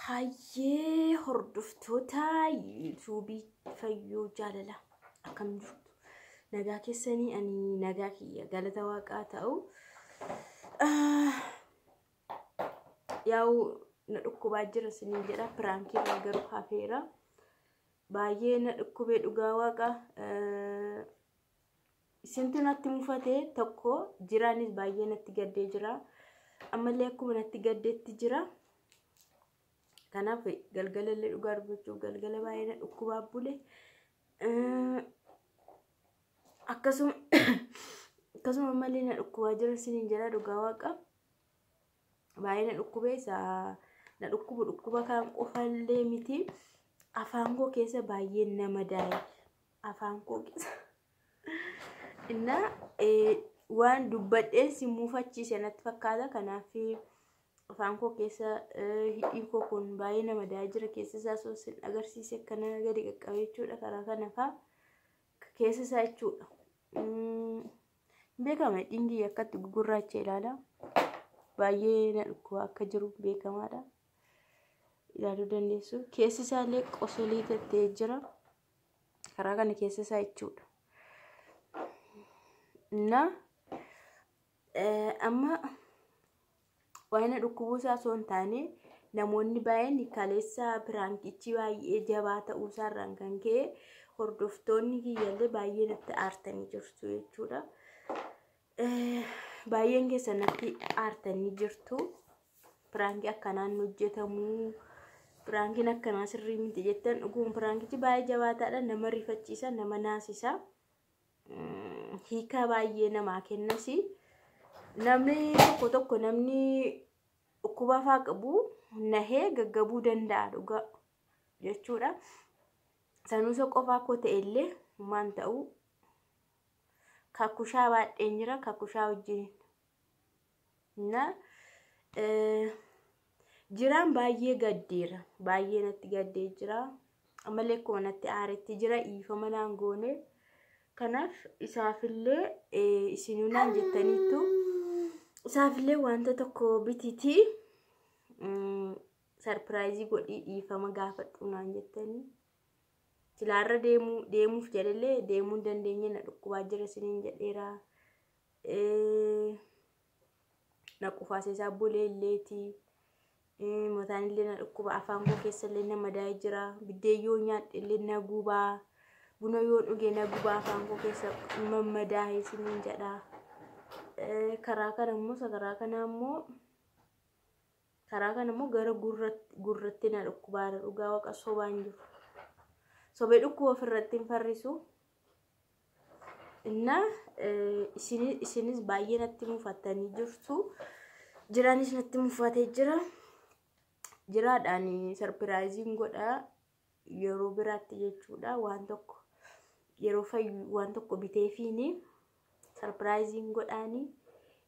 Hayyee hordoftoota yuutuubii Fayyoo Jaalalaa akkam jirtu? Nagaa keessanii? Ani nagaa kiyya, galata waaqaa ta'u. Yaa'u na dhukkubaa jira isiniin jedha, piraankii irraa garuu hafeera. Baay'ee na dhukkubee, dhugaa waaqa. Isintu natti mufatee tokko jiraanis baay'ee natti gaddee jira. Ammallee akkuma natti gaddeetti jira. Kanaaf galgala illee, dhugaa dubbachuuf, galgala baay'ee na dhukkubaa bule. Akkasuma ammallee na dhukkubaa jira isiniin jedha, dhugaa waaqa. Baay'ee na dhukkubee, isa na dhukkubu dhukkuba kaan qofallee miti. Afaan koo keessa baay'ee nama daa'e. Afaan koo keessa. Innaa waan dubbadheen si muufachiise natti fakkaata. Kanaaf afaan koo keessa, hidhiin koo kun baay'ee nama daa'ee jira. Keessa isaa osoo sin agarsiise, akkana gadi qaqqabe jechuudha. Karaa kana fa'aa keessa isaa jechuudha. Beekama, hidhiin kiyya akkatti gugurraacha ilaala. Baay'ee na dhukkuba akka jiru beekamaadha. Ilaaluu dandeessu. Keessi isaallee qosolii ta'ee jira. Karaa kana keessa isaa jechuudha. Na amma waa'ee na dhukkubuu isaa osoo hin taane, namoonni baay'een kaleessa piraankichi baay'ee jabaa ta'uu isaarraan kan ka'e hordoftoonni kiyyallee baay'ee natti aartanii jirtu jechuudha. Baay'een keessan natti aartanii jirtu. Piraankii akkanaan hojjetamuu, piraankiin akkanaa sirrii miti jettan. Dhuguma piraankichi baay'ee jabaataadha. Nama rifachiisa, nama naasisa. Hiika baay'ee namaa kennas. Namni tokko tokko, namni dhukkuba fa'aa qabu, nahee gaggabuu danda'a dhugaa jechuudha. Sanuusa qofaa koo ta'ellee maan ta'u, kakushaa baadheen jira, kakushaa wajjin. Na jiraan baay'ee gaddeera. Baay'ee natti gaddee jira. Ammallee akkuma natti aaretti jira, dhiifama naan goone. Kanaaf isaafillee isinuu naan jettaniittu, isaafillee wanta tokko bitiitii surprise godhii dhiifama gaafadhu naan jettanii. Silaarra deemuu deemuuf jedhallee deemuu hin dandeenye, na dhukkubaa jira isiniin jedheera. Na qufaasee bulee illeeti. Mataan illee na dhukkuba, afaan koo keessa illee na madaa'ee jira. Biddeen yoo nyaadhe illee na gubaa. Buna yoo dhuge na gubaa, afaan koo keessa mammadaa'ee isiniin jedha. Karaa kana immoo, karaa kana immoo gara gurratti na dhukkubaara, dhugaa waaqa, sobaan jiru. Sobee dhukkuba ofirratti hin farrisu. Innaa isinis baay'ee natti mufattanii jirtu. Jiraanis natti mufatee jira. Jiraadhaan surpriseiin godha yeroo biraatti jechuudha, waan tokko yeroo fayyu waan tokko biteefiini surpriseiin godhaanii,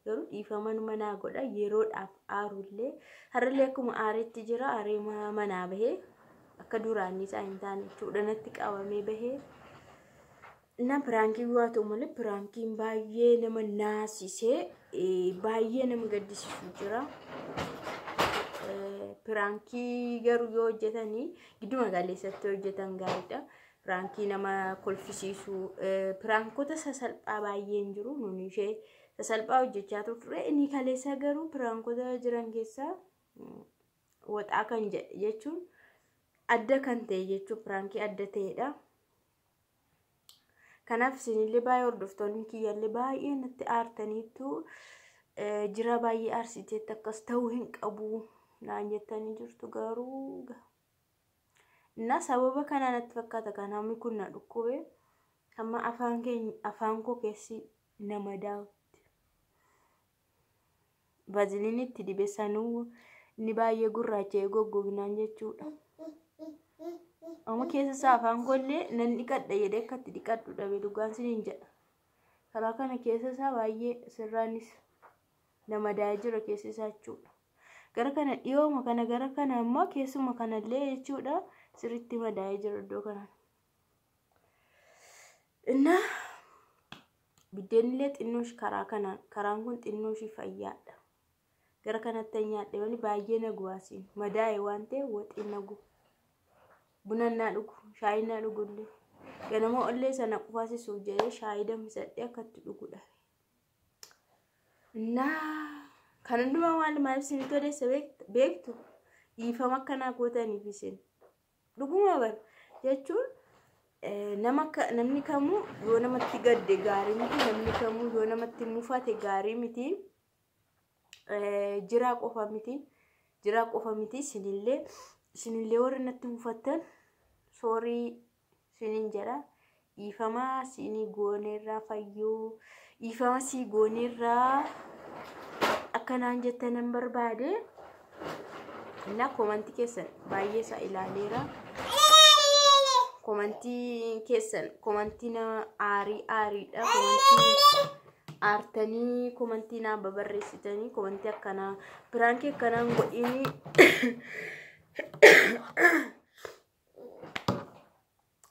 garuu dhiifama manaa godha yeroodhaaf aarullee. Har'allee akkuma aaretti jira, aaree manaa bahee akka duraanii isaa hin taane jechuudha, natti qabamee bahee. Na piraankii waa ta'u malee, piraankiin baay'ee nama naasisee, baay'ee nama gaddisiisu jira. Piraankii garuu yoo hojjetanii gidduma galeessatti hojjetan gaariidha. Piraankii nama kolfisiisu, piraankota sasalphaa baay'een jiru. Nuni ishee sasalphaa hojjechaa turre. Inni kaleessa garuu piraankota jiran keessaa waxaa kan jedhe jechuun adda kan ta'e jechuun piraankii adda ta'edha. Kanaaf isinillee baay'ee, hordoftoonni kiyyallee baay'ee natti aartaniitu, jira baay'ee aarsiteetti, akkas ta'uu hin qabu naan jettanii jirtu garuu. Innaa sababa kanaa natti fakkaata kan hammi kun na dhukkube, hamma afaan keenya, afaan koo keessi nama daawwatti. Vaaziliin itti dibe sanuu inni baay'ee gurraacha'ee goggognaan jechuudha. Amma keessa isaa afaan koollee nan dhiqadha jedhee akka itti dhiqadhu dhabe, dhugaan siniin jedha. Karaa kana keessa isaa baay'ee sirraanis nama daa'ee jira keessa isaa jechuudha. Gara kana dhiyooma kana, gara kana ammoo keessuma kanallee jechuudha, sirriitti madaa'ee jira iddoo kanaan. Innaa biddeenillee xinnoosh karaa kanaan, karaan kun xinnooshii fayyaadha. Gara kanatti nyaadhe malee baay'ee na gubaasiin madaa'e waan ta'eef waxiin na guba. Buna naa dhugu, shaayii naa dhugullee. Ganama ollee sana qufaasisuuf jedhee shaayii danfisadhee akkatti dhugudha. Naa kan hundumaa maal maaliif isinitti odeessa beektu? Dhiifama akkanaa gootaniif isin. Dhuguma bara jechuun namni kamuu yoo namatti gadde gaarii miti, namni kamuu yoo namatti mufate gaarii miti. Jiraa qofa miti, jiraa qofa miti, isinillee warri natti mufattan soorii isiniin jedha. Dhiifama isinii gooneerraa fayyoo, dhiifama sii gooneerraa akkanaan jettan nan barbaade. Innaa koomantii keessan baay'ee isaa ilaaleera. Koomantii keessan koomantii nama aarii aariidha. Koomantii aartanii koomantii naa babarreessitanii koomantii akkanaa piraankii akkanaan godhinii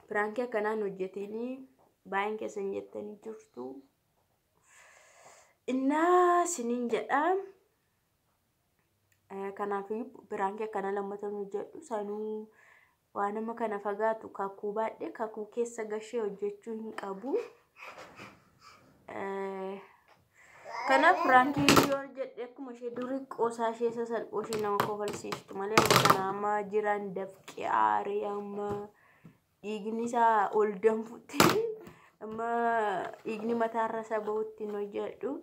piraankii akkanaan hojjetinii baay'een keessan jettanii jirtu. Innaa isiniin jedha. Kanaafiyyuu piraankii akkana lammata hojjedhu sanuu waan nama kana fagaatu kakuu baadhee kakuu keessa gashee hojjechuu hin qabu. Kanaaf piraankii yoo hojjedhe akkuma ishee durii qoosaa ishee sasalphoo ishee nama kofalsiistu malee amma kana amma jiran dafqee aaree amma dhiigni isaa ol danfutti amma dhiigni mataarra isa bahutti hin hojjedhu.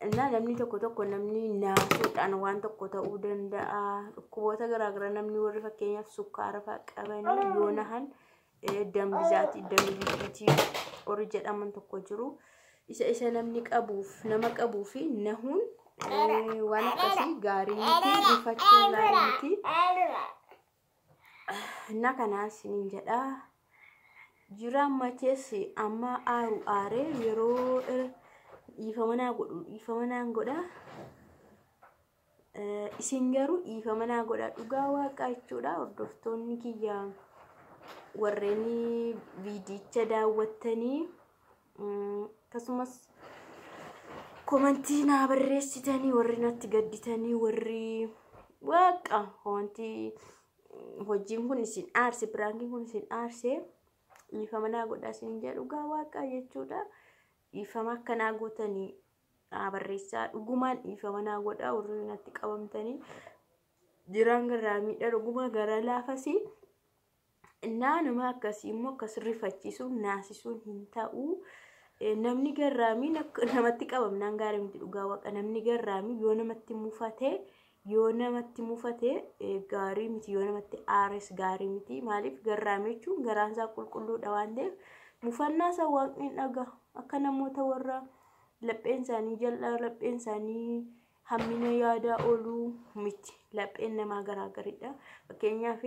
Innaa namni tokko tokko namni naasuudhaan waan tokko ta'uu danda'a. Dhukkuboota garaagaraa namni warri fakkeenyaaf sukkaara fa'aa qabanii yoo nahan dambizaatii dambiitii warri jedhaman tokko jiru. Isa namni qabuuf nama qabuu fi nahuun waan akkasii gaarii miti, rifachuun gaarii miti. Innaa kanaa isiniin jedha. Jiraan machees amma aaru aaree yeroo dhiifama naa godhu dhiifama naan godha. Isin garuu dhiifama naa godha dhugaa waaqaa jechuudha. Hordoftoonni kiyya warreen viidicha daawwattanii akkasumas komantii naa barreessitanii warri natti gadditanii warri waaqa komantii hojiin kun isin aarse piraankiin kun isin aarse dhiifama naa godha isin jedha dhugaa waaqaa jechuudha. Dhiifama akkanaa gootanii naa barreessaa dhugumaan dhiifama naa godha warri natti qabamtanii jiraan garraamiidha dhuguma gara laafasii. Innaa nama akkasii immoo akkas rifachiisuun naasisuun hin ta'u. Namni garraamiin namatti qabamnaan gaarii miti dhugaa waaqa. Namni garraamii yoo namatti mufate gaarii miti, yoo namatti aares gaarii miti. Maaliif garraamii jechuun garaan isaa qulqulluudha waan ta'eef mufannaa isaa waaqni hin dhagahu. Akka namoota warra lapheen isaanii jal'aa lapheen isaanii hammina yaadaa ooluu miti. Lapheen namaa garaagaridha. Fakkeenyaaf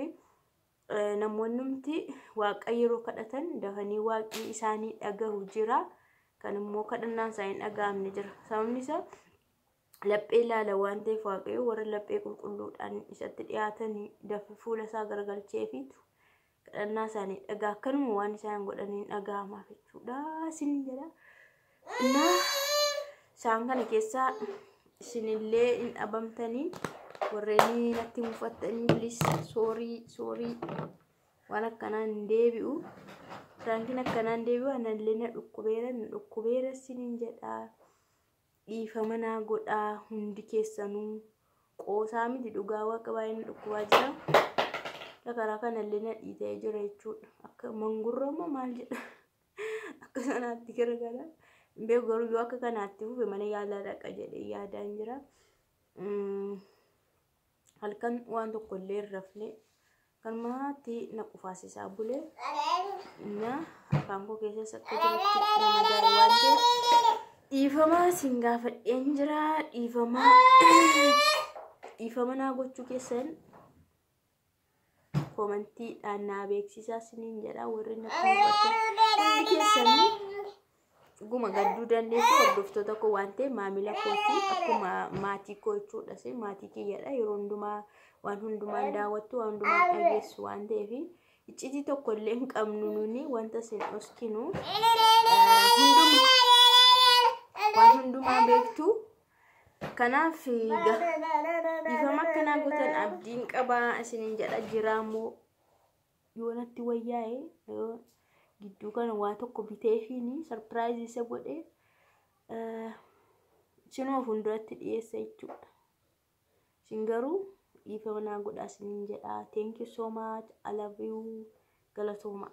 namoonni nuti waaqa yeroo kadhatan dafanii waaqni isaanii dhagahu jira. Kan immoo kadhannaan isaanii hin dhaga'amne jira. Sababni isaa laphee ilaala waan ta'eef waaqayyo warra laphee qulqulluudhaan isatti dhiyaatan dafa fuula isaa garagalcheefiitu kadhannaa isaanii dhagaa akkanuma waan isaan godhaniin dhaga'amaaf jechuudha isin jedha. Innaa isaan kana keessaa isinillee hin dhabamtanii warreen natti mufattanii bilis soorii soorii waan akkanaan hin deebi'u. Piraankiin akkanaan deebi'u anallee na dhukkubeera isiniin jedha. Dhiifama naa godhaa hundi keessanuu qoosaa miti dhugaa waaqa baay'ee na dhukkubaa jira. Karaa kanallee na dhiitee jira jechuudha. Akka mangurroo moo maal jedha akka sanaatti garagara. Hin beeku garuu yoo akka kanaatti fufe mana yaalaa dhaqa jedhee yaadaan jira. Halkan waan tokko illee hin rafne kanumaatti na qufaasisaa bulee. Innaa afaan koo keessas akka jirutti nama gaarii waan ta'eef dhiifama isin gaafadheen jira. Dhiifama naa gochuu keessan koomantiidhaan naa beeksisaa isiniin jedha. Warri natti mufattan hundi keessanuu dhuguma gadduu dandeessu hordoftoota koo waan ta'eef maamila kootii akkuma maatii koo jechuudha. Maatii kiyyadha yeroo hundumaa waan hundumaan daawwattu waan hundumaan dhageessu waan ta'eef iccitii tokko illee hin qabnu nuni wanta isin dhoskinu waan hundumaa beektu. Kanaaf dhiifama akkanaa gootan abdiin qabaa isiniin jedha. Jira immoo yoo natti wayyaa'e, yoo gidduu kana waa tokko biteefiin surprise isa godhe isinuma fuulduratti dhiyeessa jechuudha. Isin garuu dhiifama naa godhaa isiniin jedha. Thank you so much. I love you. Galatooma.